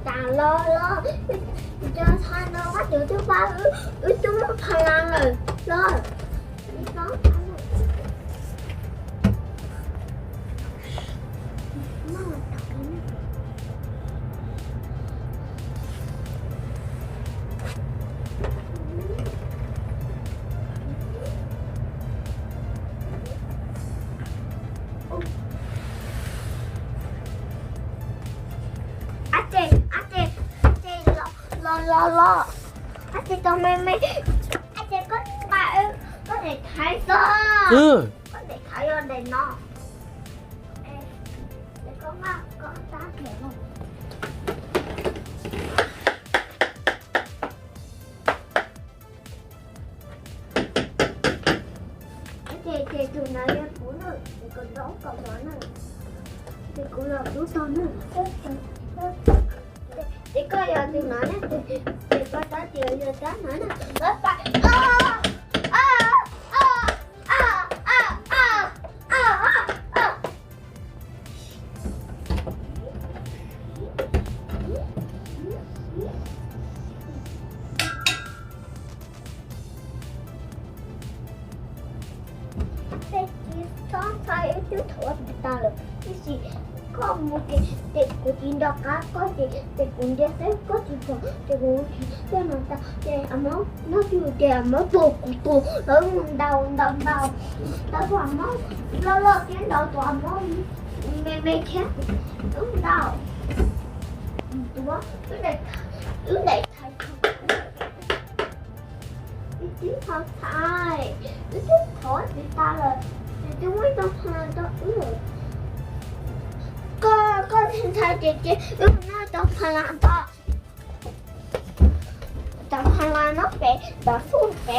Tas los los, cov thaum no koj twb pab wb, wb twb muaj pha la lawm los. Ab tsi, ab tsi, ab tsi, los los los los. Ab tsi, tau me me. Ab tsi, koj pab wb, koj tes thaiv xwb. Koj tes thaiv yog daim no. Es koj nqa koj tab kiag no. Ces, ces tus no yog kuv na, ces kuv ntaus kom mov na, ces kuv los tub tog na. Ces koj yog tus no na, ces koj tab tias yog tab no na. Tej tsis txhob ntshai, wb twb thov tsis tas lawm, tiam sis koj mus ces, ces kuv tsis nco qab koj ces, ces kuv ntsia xwb koj tsis pom ces kuv thiaj no tas ces a mob noj tsuj ces a mob tuag kuv tuag, lawv mus ntaus ntaus ntaus, ntaus tus a mob loj loj thiab ntaus tus a mob me me thiab, wb ntaus, wb ntaus, wb ntaus. Wb twb thov ntshai, wb twb thov tsis tas lawm, ces twb muab tau pha la rau wb. Koj, koj tsis ntshai ces, ces wb noj tau pha la rau. Cov pha la nyob pem, cov xub pem,